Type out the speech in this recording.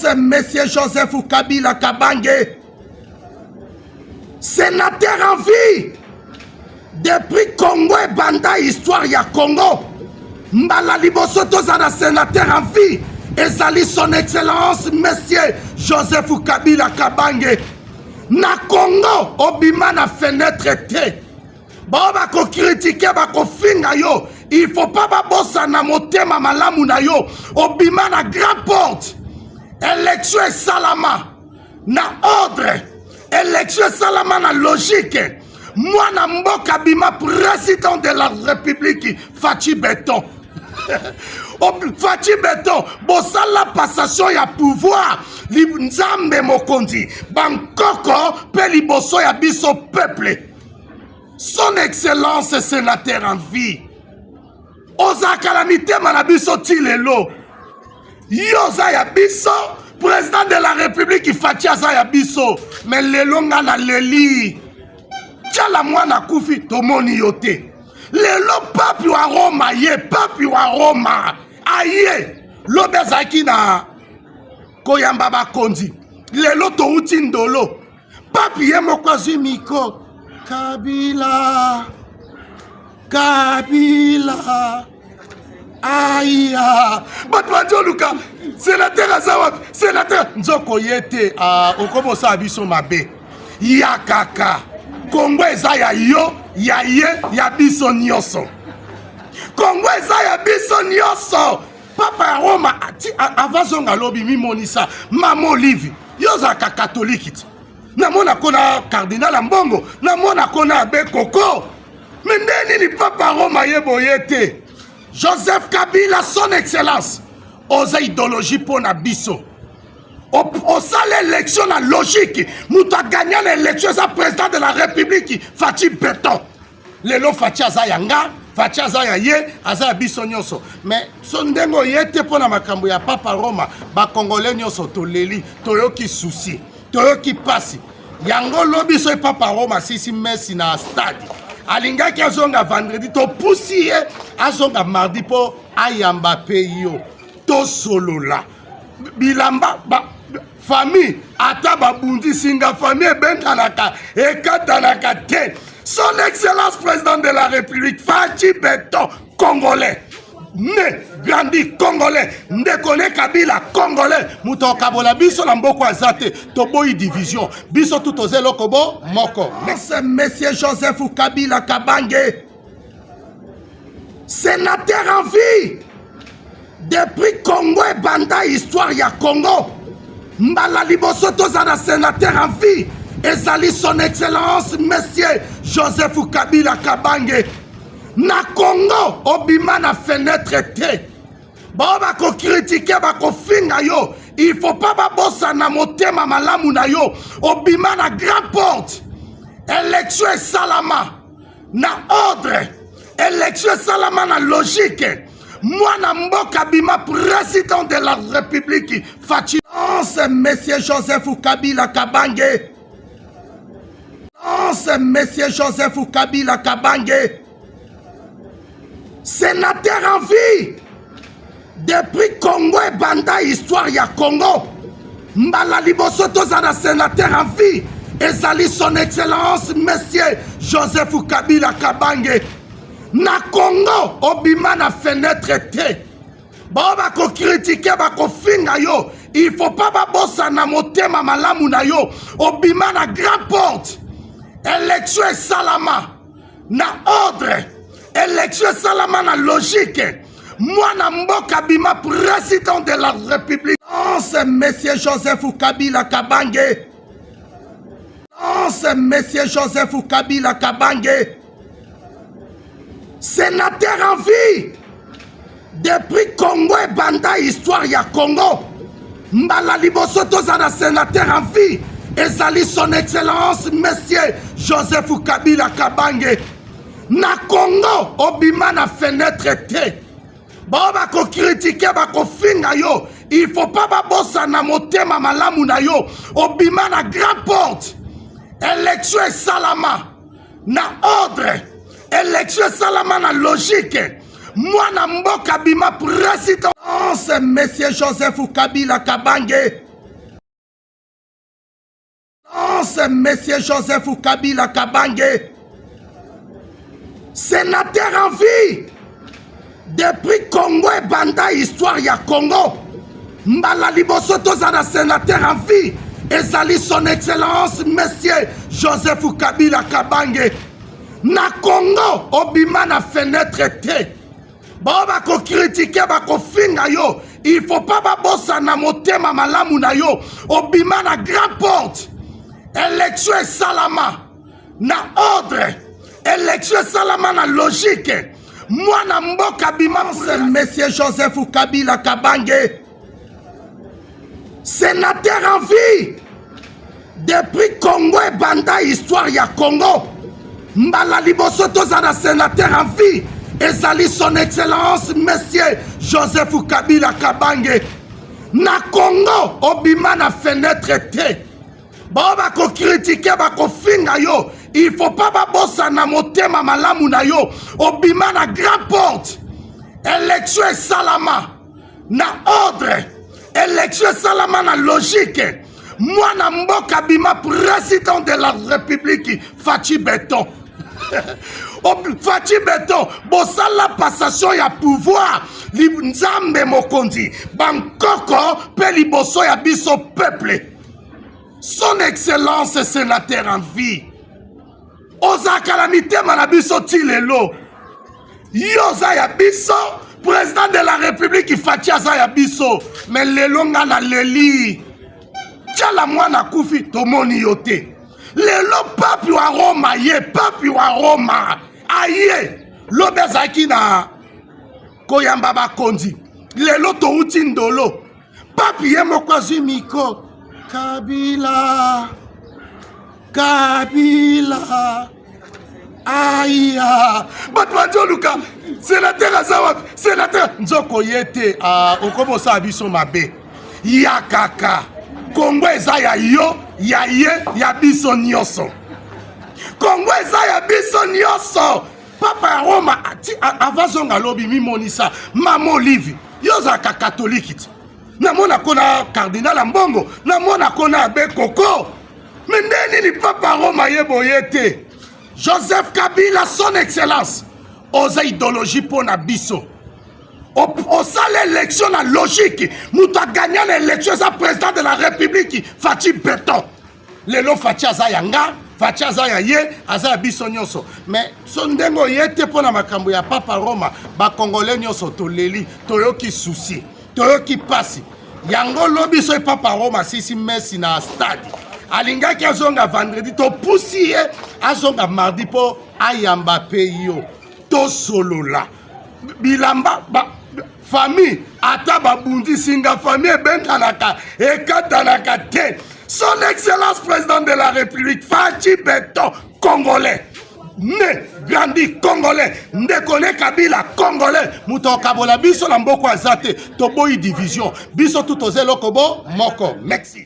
Monsieur Joseph Kabila Kabange, sénateur en vie depuis Congo ebanda histoire ya Congo, mbala liboso tozala sénateur en vie ezali son excellence monsieur Joseph Kabila Kabange. Na Congo obima na fenêtre te, bao bakokritike, bakofinga yo, il faut pas babosana motema malamu na yo. Obima na grand porte, élection esalama na ordre, élection esalama na logique. Mwana mboka bima président de la République Fatshi Béton. Fatshi Béton, bosala passation ya pouvoir, Nzambe mokonzi, bankoko mpe liboso ya biso peuple. Son excellence sénateur en vie, ozalaka na mitema na biso ti lelo. Yo oza ya biso, président de la République Fatshi aza ya biso. Me lelo nga na leli tiala mwana akufi, tomoni yo te. Lelo papi wa Roma ye, papi wa Roma aye lobi, azalaki na koyamba bakonzi. Lelo touti Ndolo, papi ye moko azwi micro: "Kabila, Kabila aya." Bato bandi oluka sénateur aza wapi, sénateur nzoko ye te. Ah, okomi osala biso mabe ya kaka. Kongo eza ya yo, ya ye, ya biso nyonso. Kongo eza ya biso nyonso. Papa ya Roma avant zonga alobi mimonisa mama Olive. Yo ozalaka katolike ti namona kona cardinal ya mbongo, namona kona abe koko, me nde nini papa Roma ye boye te? Joseph Kabila, son excellence, oza idéologie mpo na biso. Osala élection na logique, moto aganya na élection eza président de la République Fatshi Béton. Lelo Fatshi aza ya nga, Fatshi aza ya ye, aza ya biso nyonso. Mais so ndenge oye te mpo na makambo ya papa Roma, bakongole nyonso toleli, toyoki souci, toyoki mpasi. Yango lobi so papa Roma asisi messe na stade, alingaki azonga vendredi, topusi ye azonga mardi mpo ayamba mpe yo, tosolola bilamba ba, famille ata babundisi nga, famille ebenganaka, ekatanaka te. Son excellence président de la République Fatshi Béton, congolais né, grandi congolais, ndeko ne Kabila congolais, moto akabola biso na mboka aza te. Toboyi division, biso tu toza eloko bo moko. Monsieur Joseph Kabila Kabange, sénateur en vie depuis Congo ebanda histoire ya Congo, mbala liboso toza na sénateur en vie ezali son excellence monsieur Joseph Kabila Kabange. Na Congo obima na fenêtre te, bao bakokritike, bakofinga yo, il faut pas babosana motema malamu na yo. Obima na grand porte, élection esalama na ordre, élection esalama na logique. Mwana mboka bima président de la République Fatshi. Monsieur Joseph Kabila Kabange, monsieur Joseph Kabila Kabange, sénateur en vie depuis Congo ebanda histoire ya Congo, mbala liboso toza na sénateur en vie ezali son excellence monsieur Joseph Kabila Kabange. Na Congo obima na fenêtre te, bao bakokritike, bakofinga yo, il faut pas babosana motema malamu na yo. Obima na grand porte, élection esalama na ordre, élection esalama na logique. Mwana mboka bima président de la République monsieur Joseph Kabila Kabange, monsieur Joseph Kabila Kabange, sénateur en vie depuis Congo ebanda histoire ya Congo, mbala liboso toza na sénateur en vie ezali son excellence monsieur Joseph Kabila Kabange. Na Congo obima na fenêtre te, bao bakokritike, bakofinga yo, il faut pas babosana motema malamu na yo. Obima na grand porte, élection esalama na ordre, élection esalama na logique. Mwana mboka bima président monsieur Joseph Kabila Kabange. Excellence Monsieur Joseph Kabila Kabange, sénateur en vie depuis Congo ebanda histoire ya Congo, mbala liboso tozala sénateur en vie ezali son excellence Monsieur Joseph Kabila Kabange. Na Congo obima na fenêtre te, bao bakokritike, bakofinga yo, il faut pas babosana motema malamu na yo. Obima na grand porte, élection esalama na ordre, élection esalama na logique. Mwana mboka bima, Monsieur Joseph Kabila Kabange, sénateur en vie depuis Congo ebanda histoire ya Congo, mbala liboso tozala sénateur en vie ezali son excellence Monsieur Joseph Kabila Kabange. Na Congo obima na fenêtre te, bao bakokritike, bakofinga yo, il faut pas babosana motema malamu na yo. Obima na grand porte, élection esalama na ordre, élection esalama na logique. Mwana mboka bima président de la République Fatshi Béton. Fatshi Béton, bosala passation ya pouvoir, Nzambe mokonzi, bankoko mpe liboso ya biso peuple. Son excellence sénateur en vie, ozalaka na mitema na biso ti lelo. Yo oza ya biso, président de la République Fatshi aza ya biso. Me lelo nga na leli tiala mwana akufi, tomoni yo te. Lelo papi wa Roma, ye papi wa Roma aye lobi, azalaki na koyamba bakonzi. Lelo touti Ndolo, papi ye moko azwi micro: "Kabila, Kabila aya." Bato bandi oluka sénateur aza wapi, sénateur nzoko ye te. Okomi osala biso mabe ya kaka. Kongo eza ya yo, ya ye, ya biso nyonso. Kongo eza ya biso nyonso. Papa ya Roma avant zonga alobi mimonisa mama Olive. Yo ozalaka katolike ti namona kona cardinal ya mbongo, namona kona abe koko, me nde nini papa Roma ye boye te? Joseph Kabila, son excellence, oza idéologie mpo na biso. Osala élection na logique, moto aganya na élection eza président de la République Fatshi Béton. Lelo Fatshi aza ya nga, Fatshi aza ya ye, aza ya biso nyonso. Mais so ndenge oye te mpo na makambo ya papa Roma, bakongole nyonso toleli, toyoki souci, toyoki mpasi. Yango lobi so papa Roma asisi messe na stade, alingaki azonga vendredi, topusi ye azonga mardi mpo ayamba mpe yo, tosolola bilamba ba, famille ata babundisi nga, famille ebenganaka, ekatanaka te. Son excellence président de la République Fatshi Béton, congolais né, grandi congolais, ndeko ne Kabila congolais, moto akabola biso na mboka aza te. Toboyi division, biso tu toza eloko bo moko. Merci.